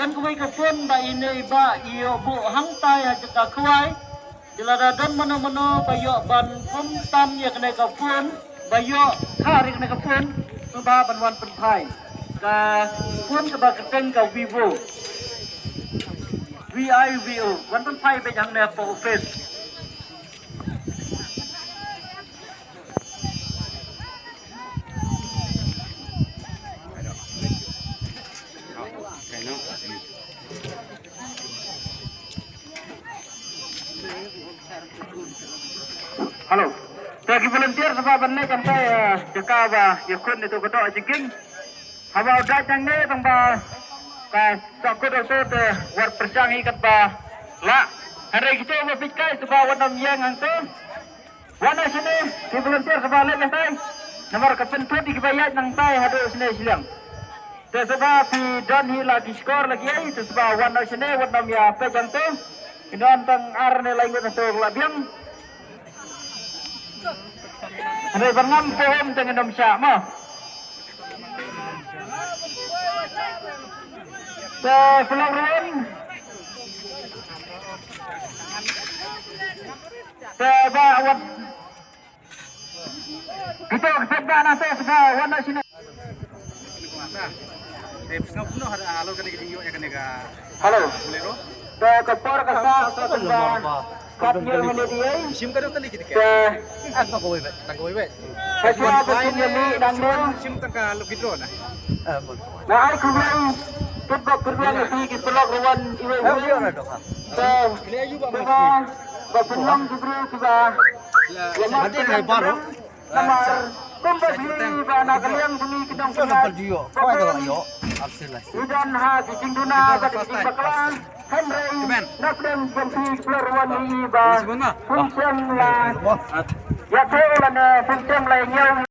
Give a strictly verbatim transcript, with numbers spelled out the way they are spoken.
Kawei ka phone ba ine i bah i ïoh buh hangtai ha jaka khwai. Te lada don mano mano ba ïoh ban pyntam ïa kane ka phone, ba ïoh khar ïa kane ka phone, sngewbha ban wan pynphai. Ka phone kaba kyrteng ka Vivo. V I V O. Wan pynphai beit hangne hapoh office. Hello. Te ki volunteer sngewbha ban leit hangtai, eh, jaka ba ïakhun ïa uto ka doh jingkieng. Haba u dait hangne tang ba ka sahkut u to te wat pyrshang hi katba lah. Hynrei kito ba peit kai sngewbha wat nym ïeng hangto. Wan na shane, ki volunteer sngewbha leit hangtai. Namar ka pynthut ïa kiba ïaid nangtai haduh shane shiliang. Te sngewbha phi don hi la ki shkor la kiei, te sngewbha wan na shane, wat nym ïa peit hangto. Ki don tang ar ne lai ngut hangto la biang. Hynrei ba ngam pohom te ngin ym shah mo. Te pynlong ruh. Te ba wat. Kito ki peit ba na te sngewbha wan na shane. Hello. Te ka por ka sah ka tymba kat ñiew minit ei. Te ka shuwa ba sum ïa mi dang don. Na ai khublei tut ba kyrduh ïa phi ki paralok ruh wan iwei iwei. Te shuwa ba pynlong ki briew kiba ïa mat. Namar kumba phi ba na ka liang jong ngi ki nongpynïaid, ngi don ha ki jingduna bad ki jingbakla. Hynrei na pdeng jong phi ki paralok ruh wan ïa i ba pynshong la ïathuh lane pynshong la ïa ñiew.